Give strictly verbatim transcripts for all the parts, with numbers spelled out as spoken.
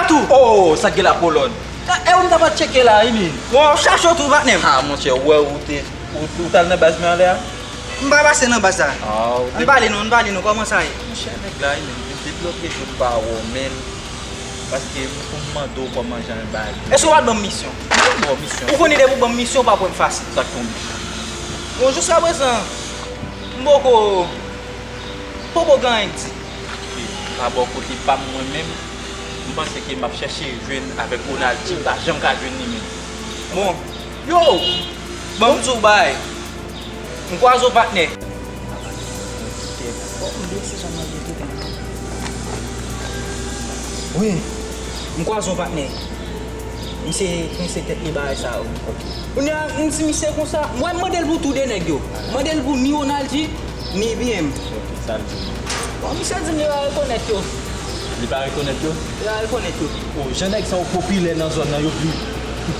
Tou. Oh, sa k gen la kolòn. E ou m ta pral tcheke la, wi, men. Bon, w chache w tou, patnè m. Ha, monchè, ou wè ou te, ou, ou t al nan baz mwen anlè a? M pa pase nan baz la. Ah, ou te. Ann pale non, ann pale non, kòman sa ye? Monchè, nèg la, wi, men, depi lòt jou m pa wè w, men, paske m konn mande w kòman jan l bagay. Èske w pa t ban m misyon? Mwen ban w misyon. Ou konnen depi w ban m misyon, w pa pran m fasil. Sa k tonbe? Bon, jiskaprezan, m poko, poko gen anyen k di. Ke pa bò kote pa m mwen menm, m panse ke m ap chèche jwenn avèk Ronaldi, m pa janm ka jwenn li menm. Bon, yo, ban m di w bagay. M kwaze w patnè. Wi, m kwaze w patnè. Misye kense tèt li bagay sa yo. Kounye a, m di misye konsa, m wè m mande l pou tou de nèg yo. M mande l pou ni Ronaldi, ni B M. Ok, sa l di. Bon, misye di m li pa rekonèt yo. Li pa rekonèt yo? Li pa rekonèt yo. O, jan nèg sa yo popilè nan zòn nan, yo di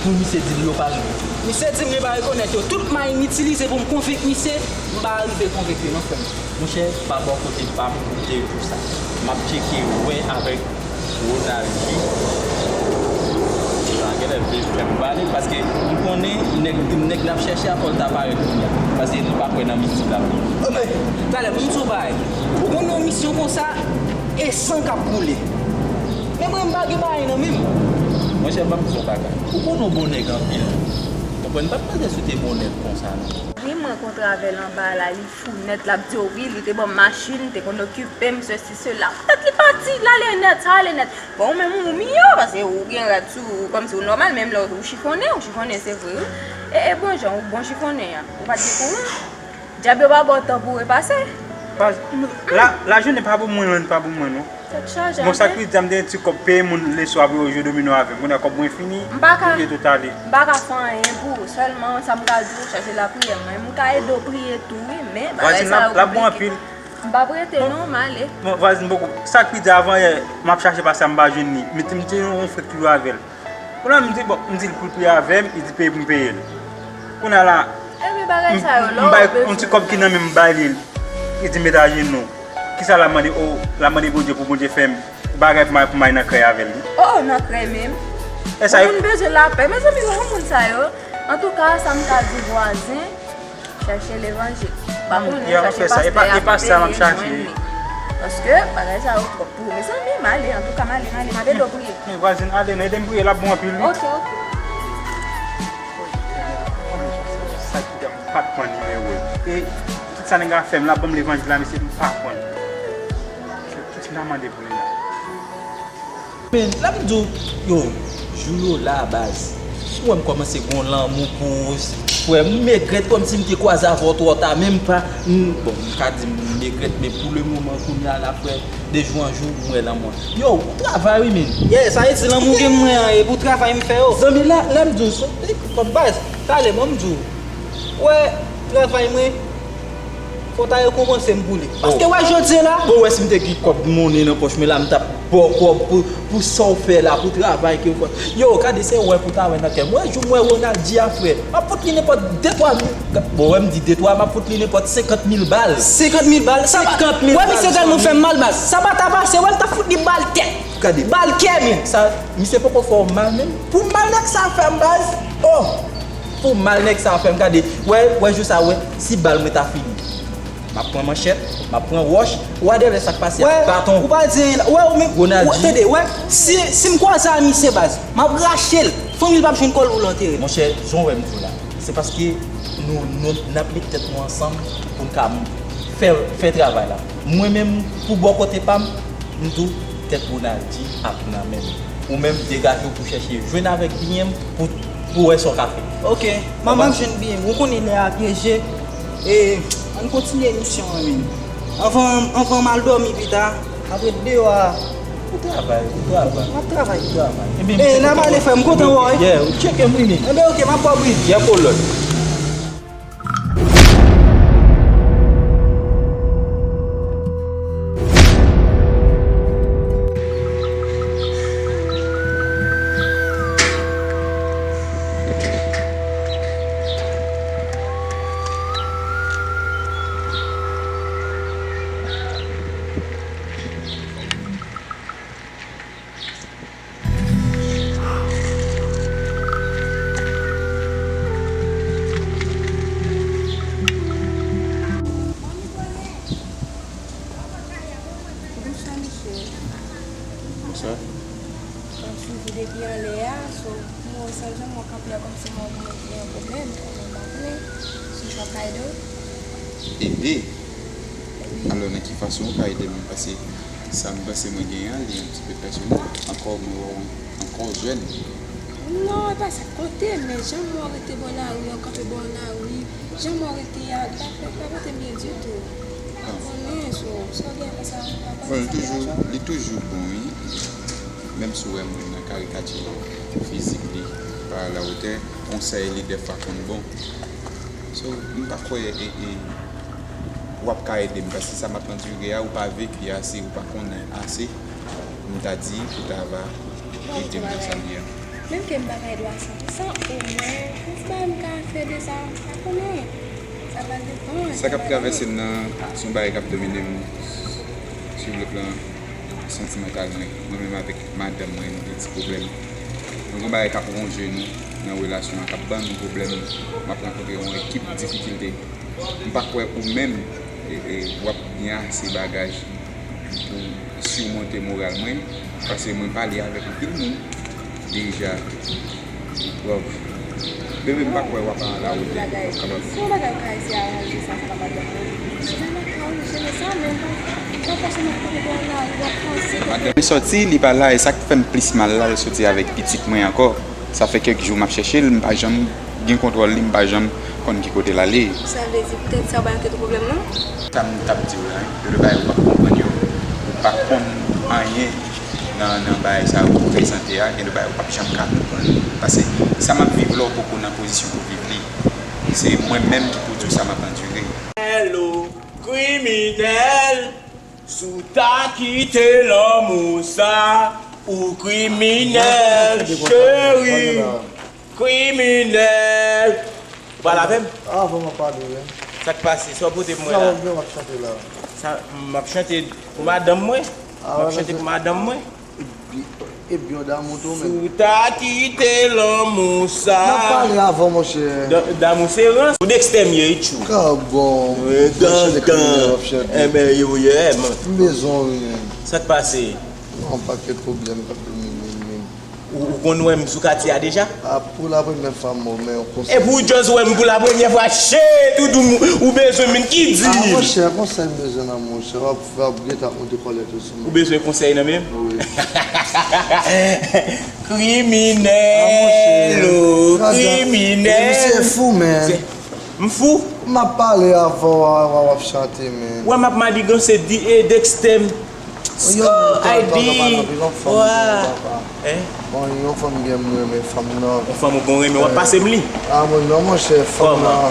pou misye di l yo pa rive. Misye di m li pa rekonèt yo. Tout may m itilize pou m konvenk misye, m pa rive konvenk yo non, frè m. Monchè, pa bò kote pa m, m te di w sa. M ap tcheke wè avèk Ronaldi. Sa genlè vle fè m pale, paske m konnen nèg, nèg n ap chèche a fò l ta parèt kounye a, paske nou pa kwè nan misyon la. Oke, talè, pou m di w bagay. Ou konn yon misyon konsa, e san k ap koule. Men mwen, m pa gen bagay nan men m. Monchè, ban m di w yon bagay. Ou konn yon bon nèg anpil. Konprann, m pa t panse si w te bon nèg konsa, non. Wi, m rankontre avè l anba la, li fou nèt, l ap di w wi, li te ban m machin, te konn okipe m, sesi, sela. Poutèt li pati, l ale nèt, sa ale nèt. Bon, ou menm ou miyò, paske ou gen rad sou ou, kòmsi ou nòmal, menm lè ou chifonnen, ou chifonnen, se vre, wi. E, e bon jan, ou bon chifonnen an, ou pa t gen kouran. Dyab yo pa ba w tan pou w repase. Pas, la, lajounen pa pou mwen, lòn pa pou mwen, non. Tèt chaje. Bon, sa k pi di a, m te gen ti kòb peye moun leswa pou yo jwe domino avè m. Kounye a kòb mwen fini, m pa ka, yo tout ale. M pa ka fè anyen pou ou. Sèlman, sa m ka di w, chache lapriyè. Mwen, m ka ede w priye tou, wi, men bagay sa yo konplike. Vwazin la, l ap bon anpil. M p ap rete non, m ale. Bon, vwazin, poko. Sa k pi di a, avan yè, m ap chache pase a, m pa jwenn li. M te, m te yon frè ki lwe avè l. Kounye a m di, bon, m di l pou l priye avè m, li di peye pou m peye l. Kounye a la, m bay yon ti kòb ki nan men m, m bay li l. Li di m met ajenou. Kisa l ap mande? O, l ap mande Bondye pou Bondye fè m bagay pou m al, pou m al nan krèy avè l, wi. O, nan krèy menm. Moun bezwen lapè. Mezanmi, wè moun sa yo. Antouka, sa m ka di vwazen, chèche levanjil. Pa konnen, chèche pastè a, peye jwenn li. Paske bagay sa yo twòp pou ou. Mezanmi, m ale, antouka, m ale, m ale. M ap ede w priye. Men vwazin, ale, men ede m priye, l ap bon anpil, wi. Oke, oke. Sa ki fè m pa t pran nimewo l. E tout sa nèg la fè m, l ap ban m levanjil la, mesye, m pa pran l. Kisa m ta mande pou li la? Men, lè m di w, yo, jou yo la, baz. Ou wè m kòmanse gon lanmou pou ou, frè m, m regrèt kòmsi m te kwaze avè w twò ta, men m pa, m, bon, m ka di m regrèt, men pou le moman, kounye a la, frè, de jou an jou, m wè lanmou an. Yo, ou travay wi, men. Yeah, sa vle di lanmou gen mwen an, e pou travay m fè yo. Zanmi, lè, lè m di w, se, e, kòm baz, talè, bon, m di w, ou wè, travay mwen, fò w ta rekonpanse m pou li. Paske wè jodi a la. Bon, wè si m te gen kòb monnen nan pòch mwen la, m t ap ba w kòb pou, pou sa w fè la, pou travay ke w fè. Yo, gade, se wè pou w ta wè nan kè m. Wè, jou m wè Ronaldi a, frè. M ap fout li nenpòt de twa mil. Bon, wè, m di de twa, m ap fout li nenpòt senkant mil bal. Senkant mil bal? Sa pa, wè, misye tèlman fè m mal, baz. Sa pa ta pase, wè, m t ap fout li bal tèt. Gade. Bal kè, men. Sa, misye poko fè w mal, men. Pou mal nèg sa fè m, baz. Oh! Pou mal nèg sa fè m, gade, wè, wè jou sa, wè, si bal mwen ta fini. M ap pran manchèt, m ap pran wòch, wè de lè sa k pase a, baton. Ou pa di anyen la. Wè, ou menm, Ronaldi. Tande, wè, si, si m kwaze a misye baz, m ap rache l. Fanmi l p ap jwenn kò l pou l antere l. Monchè, jan w wè m di w la, se paske nou, nou, n ap met tèt nou ansanm pou n ka fè, fè travay la. Mwen menm, pou bò kote pa m, m di w, tèt Ronaldi ap nan men m. Ou menm, degaje w pou chèche jwenn avèk B M pou, pou wè sa w ka fè. Oke, m ap, m ap jwenn B M. Ou konnen lè a pyeje. E, ann kontinye emisyon an, men. Anvan, anvan m al dòmi pita, apre deyò a. Ou travay, ou travay. M ap travay. Ou travay. E, n ap ale, frè m, m kontan wè w, wi. Yeah, ou tcheke m, wi, men. Enben, oke, m ap ba w wi. Yeah, kolòn. M ap swiv ou depi anlè a, so, m wè w sèl jan m wè w kanpe a kòmsi m wè w gen yon pwoblèm, kòman m pa konnen, si w pa ka ede w. Ede? Wi. Alò, nan ki fason ou ka ede m? Paske sa m panse mwen genyen an, li yon ti pe pèsonèl. Ankò, mwen wè w ankò jèn. Non, e pa sa k konte, men jan m wè w rete bò lari an, kanpe bò lari, jan m wè w rete a, li pa, li pa pote m byen ditou. M pa konnen, so, sa w gen avè sa, m pa konnen sa m gen a fè. Bon, li toujou, li toujou bon, wi. Menm si w wè moun nan karikati fizik li pa alawotè, konsèy li dèfwa konn bon. So, m pa kwè, e, e, w ap ka ede m, paske sa m ap andire a, ou pa veki ase, ou pa konnen ase, m ta di ou ta va ede m nan sa m ye a. Menm ke m pa ka ede w a san pou san, omwen, yon ti bagay m ka fè de sa, m pa konnen. Sa pral depann. Sa k ap travèse m nan, se yon bagay k ap domine m sou le plan santimantal mwen. Mwen menm avèk madanm mwen, nou gen ti pwoblèm. Nou gen yon bagay k ap wonje nou nan relasyon an, k ap ban nou pwoblèm. M ap rankontre yon ekip difikilte. M pa kwè ou menm, e, e, w ap gen ase bagaj pou simonte moral mwen, paske mwen pale avèk anpil moun deja. Bon. Bebe, m pa kwè w ap alawotè, w ap kapab. Si yon bagay w ka eseye aranje sa, sa pa pral bon pou ou. Deja lakay ou, jere sa, men pa, pa fòseman kanpe bò lari, w ap panse. Madanm soti, li pa la, e sa k fè m plis mal la, l soti avèk pitit mwen ankò. Sa fè kèk jou m ap chèche l, m pa janm gen kontwòl li, m pa janm konn ki kote l ale. Sa vle di, poutèt sa, w pa gen pwoblèm, non? Sa m t ap di w la, wi. Yo de bagay ou p ap konprann yo. Ou pa konn anyen nan, nan bagay sa yo prezante a, gen de bagay ou p ap janm ka konprann. Paske sa m ap viv la, ou poko nan pozisyon pou viv li. Se mwen menm ki pou di w sa m ap andire. Hello, kriminèl, si w ta kite lanmou sa, ou kriminèl, cheri. Kriminèl. Ou pale avè m? Avan m ap pale, wi. Sa k pase? Sa w pote pou mwen la? Sa w gen w ap chante la? Sa, m ap chante pou madanm mwen. M ap chante pou madanm mwen. Epi, epi yon damou tou, men. Si w ta kite lanmou sa. N ap pale avan, monchè. Da-, damou se rans. Ou Dexter m ye, wi, tchou. Kabon. Wi, dan, dan. Enben, yo, ye, man. M bezwen w, wi, men. Sa k pase? Non, pakèt pwoblèm k ap domine m, men. Ou, ou konn wè m sou katye a deja? A, pou la premyè fwa m wè w, men yon konsèy. Epi w just wè m pou la premyè fwa, shit, ou di m ou bezwen m, ki di? A, monchè, konsèy m bezwen nan monchè, w ap, w ap gentan ap monte kòlèt ou sou mwen. Ou bezwen konsèy nan men m? Wi. Kriminèl, o, kriminèl. Misye fou, men. M fou? M ap pale avan w, w, w, w ap chante, men. Wè m ap maniganse di, e, Dexter m. Yo, Score, I D. Wè. Hein? Bon, yon fanm gen m renmen fanm nan. Yon fanm ou gon renmen, w ap pase m li? A, mwen, non, monchè, fanm nan.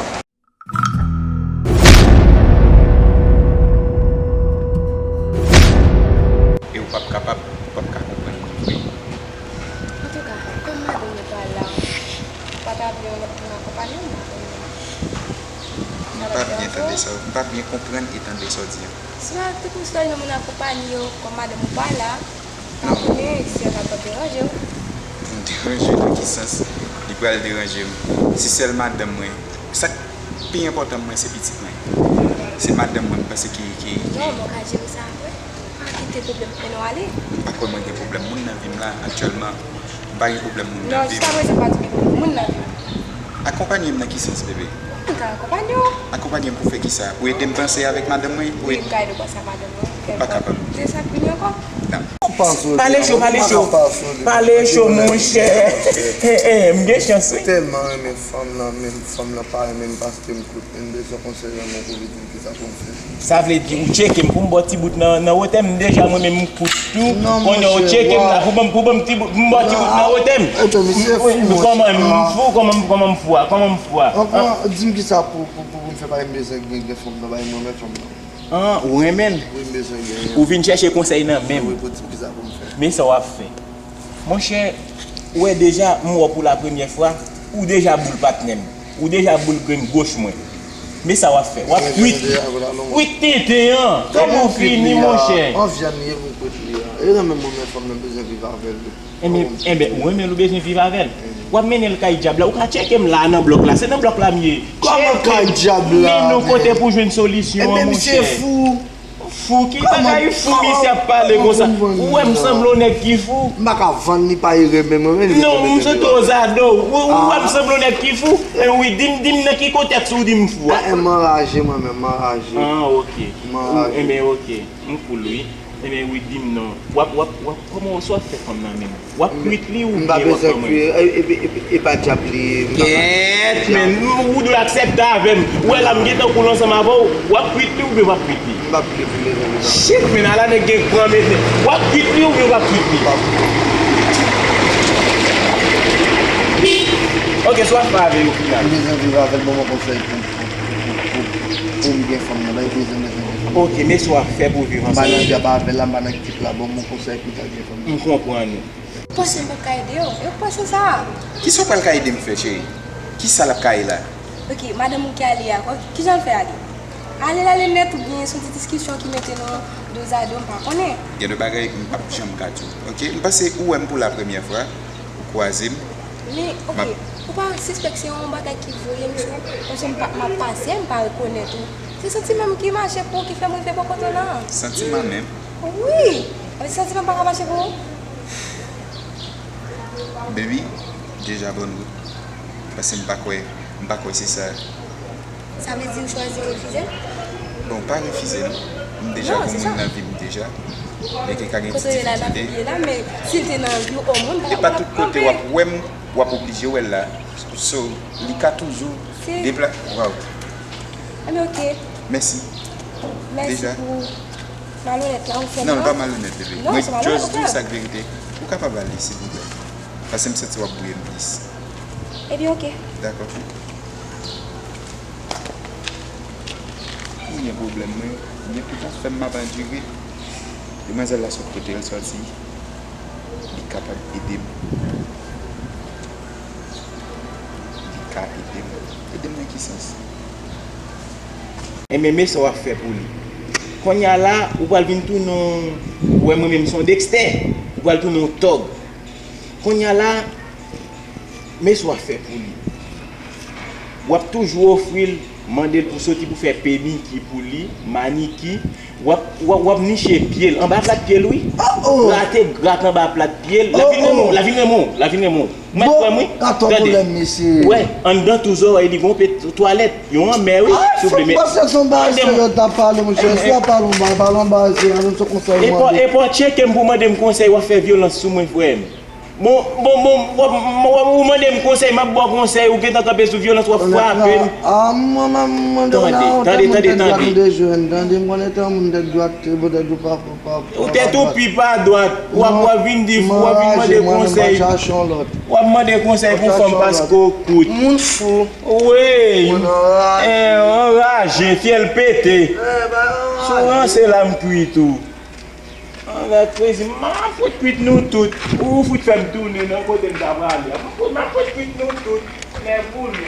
E ou p ap kapab, ou p ap ka konprann mwen vre. Antouka, kòm madanm mwen pa la, ou pa ta vle yon lòt moun akonpaye w? M pa byen tande sa, m pa byen konprann e tande sa w di a. Si w te pou chwazi yon moun akonpaye w, kòm madanm ou pa la, pa konnen si sa pa t ap deranje w. Pou m deranje nan ki sans? Li pral deranje m. Si sèl madanm mwen, sa k pi enpòtan pou mwen se pitit mwen. Se madanm mwen m panse ki, ki, ki. Non, men w ka jere sa apre. Pa kite pwoblèm mennen w ale. M pa kwè mwen gen pwoblèm moun nan vi m la aktyèlman. M pa gen pwoblèm moun nan vi m. Non, jiskaprezan pa di gen pwoblèm moun nan vi w. Akonpanye m nan ki sans, bebe? M ka akonpanye w. Akonpanye m pou fè kisa? Pou ede m panse avèk madanm mwen? Wi, m ka ede w panse ak madanm mwen. Ou pa kapab. De sa k vini ankò? Non. Pale cho, pale cho. Pale cho, monchè. Eh, eh, m gen chans, wi. Tèlman renmen fanm nan, men fanm nan pa renmen m paske m kout, men m bezwen konsèy nan men w pou li di m kisa pou m fè. Sa vle di ou tcheke m pou m ba w ti bout nan, nan wotè m? Deja mwen menm m kout tou. Kounye a ou tcheke m la pou ban m, pou ban m ti bout, m ba w ti bout nan wotè m. Kòman m fou, kòman m, kòman m fou a, kòman m fou a? Ankò, di m kisa pou, pou, pou, pou m fè, paske m bezwen gen, gen fanm nan, bay mwen, men fanm nan. An, ou renmen l? Wi, m bezwen genyen. Ou vin chèche konsèy nan men m. Wi, pou di m kisa pou m fè. Men sa w ap fè. Monchè, ou wè deja, m wè w pou la premyè fwa, ou deja boul patnè m. Ou deja boul grenn goch mwen. Men sa w ap fè. W ap kwit. Kwit tenten an. Epi ou fini, monchè. An vyann li ye pou kwit li a. E nan menm moman fanm nan bezwen viv avè l. Enben, enben, ou renmen l, ou bezwen viv avè l. W ap mennen l kay dyab la. Ou ka tcheke m la nan blòk la. Se nan blòk la m ye. Kòman kay dyab la? Men nou kote pou jwenn solisyon an, monchè. Enben, misye fou. Fou, ki bagay fou misye ap pale konsa? Ou wè m sanble yon nèg ki fou? M pa ka vann li pa ere menm, mwen menm. Non, m soti Ozado. Ou wè m sanble yon nèg ki fou? E wi, di m, di m nan ki kontèks ou di m fou a? M anraje mwen menm, m anraje. Ah, ok. M anraje. Enben, ok. M cool, wi. Enben, wi, di m non. W ap, w ap, w ap, kòman w sa w ap fè fanm nan menm? W ap kwit li oubyen w ap kòman? M pa bezwen kwit, e, e, e, e pa dyab li ye. Kèt, men, ou, ou dwe aksepte avè m. Ou wè la, m gentan cool ansanm avè w. W ap kwit li oubyen w ap kwit li? M p ap kwit li, mezanmi. Shit, men, ala nèg gen kran, men, w ap kwit li oubyen w ap kwit li? M p ap kwit li. Ok, sa w ap fè avè l o final? M bezwen viv avè l, ban mwen konsèy pou, pou, pou, pou, pou, pou m gen fanm nan. Ba, m bezwen, bezwen gen fanm nan. Ok, men sa w ap fè pou w viv ansanm avè l? M pa nan dyab avè l la, m pa nan kit la, ban mwen konsèy pou m ta gen fanm nan. M konprann ou. Ou panse m p ap ka ede w? E ou panse sa? Kisa w pral ka ede m fè, cheri? Kisa l ap ka ye la? Ok, madanm ou ki ale a, ki jan l fè ale? Ale l ale nèt oubyen se yon ti diskisyon ki mete nou dozado, m pa konnen. Gen de bagay m p ap janm ka di w, ok? M panse ou wè m pou la premyè fwa, ou kwaze m. Men, ok, ou pa sispèk se yon bagay ki voye m sou ou? Paske m pa, m ap pase, m pa rekonèt ou. Se santiman m ki mache pou ou ki fè m rive bò kote w la. Santiman menm? Wi! Santiman pa ka mache pou ou? Baby, deja bòn wout. Paske m pa kwè, m pa kwè se sa. Sa vle di ou chwazi refize l? Bon, pa refize l. M deja gon moun nan vi m deja. Li te ka gen ti difikilte. Kote w ye la, n ap ye la, men si l te nan vi w, o moun pa t ap anpeche. E pa tout kote w ap wè m, w ap oblije wè l la. So, li ka toujou depla-, waw. Ebyen, ok. Mèsi. Mèsi pou malonèt la ou fè m nan. Non, l pa malonèt, bebe. Mwen just di w sa k verite. Ou kapab ale, silvouplè. Paske m santi w ap bouye m plis. Ebyen, ok. Dakò. Ou gen pwoblèm, mwen. Gen pita fè m ap andire. Demwazèl la sot kote l sòti. Li kapab ede m. Li ka ede m. Ede m nan ki sans? Enben, men sa w ap fè pou li. Kounye a la, ou pral vin tounen yon, ou wè mwen menm se yon Dexter. Ou pral tounen yon tòg. Kounye a la, men sa w ap fè pou li. W ap toujou ofri l, mande l pou soti pou fè pediki pou li, maniki. W ap, w ap, w ap niche pye l anba plat pye l, wi. Grate, grate anba plat pye l. L ap vin renmen w, l ap vin renmen w, l ap vin renmen w. Mèt kwè m, wi. Tande. Wè, anndan tou zòrèy li gon pe twalèt. Yo anmè, wi. Souple, men. Tande m. E pò, e pò tcheke m pou mande m konsèy, w ap fè vyolans sou mwen, frè m. Bon, bon, bon, w ap, w ap, ou mande m konsèy, m ap ba w konsèy, ou gentan kanpe sou vyolans, w ap frape m. Tande, tande, tande, tande. Tande, m konnen tan moun tèt dwat, tèt dwat pa, pa, pa, ou tèt ou pi pa dwat, w ap, w ap vin di fou, w ap vin mande konsèy. W ap mande konsèy pou fanm paske w kout. Moun fou. Wi. Moun anraje. Eh, anraje, fyèl pete. Eh, ba anraje. Sou ranse la m kwit ou. Anrèt krezi, m ap fout kwit nou tout. Ou fout fè m tounen nan kote m ta prale a. M ap fout, m ap fout kwit nou tout. Nèg boule.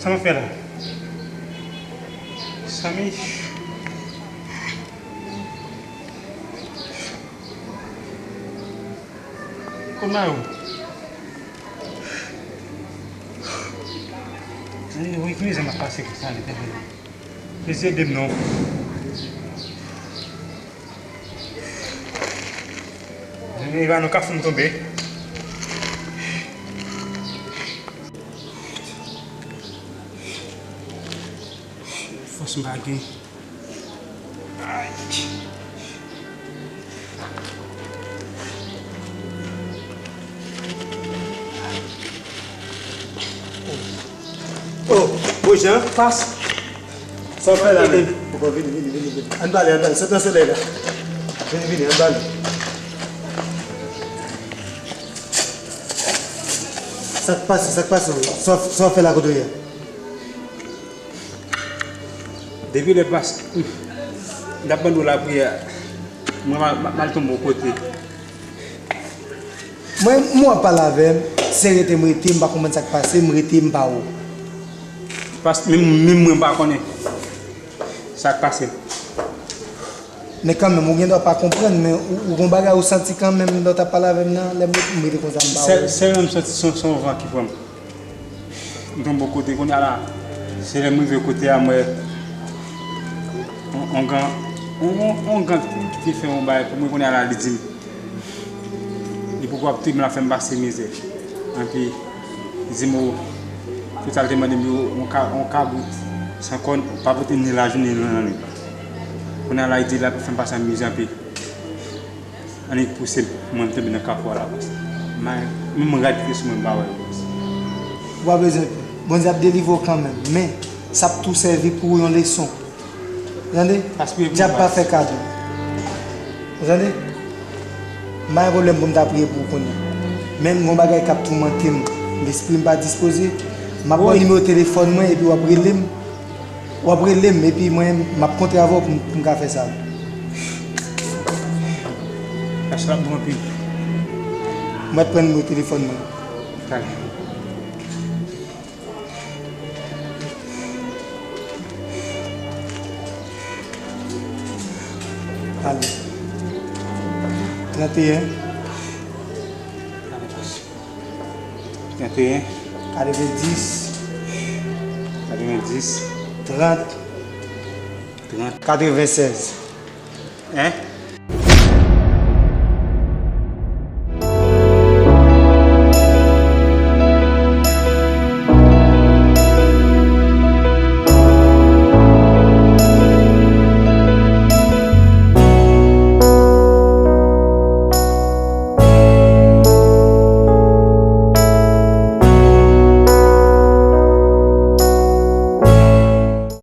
Sa m ap fè la? Samy. Kot Mayo? Wi, ki mizè m ap pase konsa, Letènèl. Jezi, ede m non. Jezi, e pa nan kafou m tonbe. Fòs m pa gen. Oh, oh, Jean. Pas. Sa w fè la menm? Vini, vini, vini, vini. Ann pale, ann pale. Sot nan solèy la. Vini, vini, ann pale. Sa k pase, sa k pase? Sa w, sa w fè la kote w ye a? Depi lè pas, m t ap mande w lapriyè, mwen m al, m al tonbe yon kote. Mwen, m w ap pale avè m, se rete m rete, m pa konprann sa k pase, m rete, m pa wè w. Pas, menm, menm mwen m pa konnen sa k pase. Men kanmenm, ou gen dwa pa konprann, men ou, ou gon bagay ou santi kanmenm lè w t ap pale avè m nan, lè m rete, m rete konsa, m pa wè w. Sèl, sèlman m santi se yon, se yon van ki pran m. M tonbe kote kounye a la. Se lè m rive kote a, m wè on, on gran, on, on, on gran ki te fè yon bagay pou mwen kounye a la, li di m, li poko ap touye m, l ap fè m pase mizè. Anpi, li di m, o, tout sa l te mande m yo, on ka, on kabrit san kòn, pa pote m ni lajounen ni lannwit. Kounye a la, li di l ap fè m pase mizè anpi. Annik pouse m, mwen m tonbe nan kafou a la, bòs. Menm rad ki te sou mwen, m pa wè l, bòs. Ou pa bezwen pè. Bondye ap delivre w kanmenm. Men, sa ap tou sèvi pou yon leson. Ou tande? Dyab pa fè kado. Ou tande? M pa gen pwoblèm pou m ta priye pou ou kounye a. Men m gon bagay k ap toumante m. Lespri m pa dispoze. M ap ba w nimewo telefòn mwen epi w ap rele m. W ap rele m, epi mwen, m ap kontre avè w pou m, pou m ka fè sa. Kach la bon anpil. Mwen pran nimewo telefòn mwen. Talè. Ale. Trannteyen. Trannteyen. Katrevendis. Katrevendis. Trant. Trant. Katrevensèz. Hein?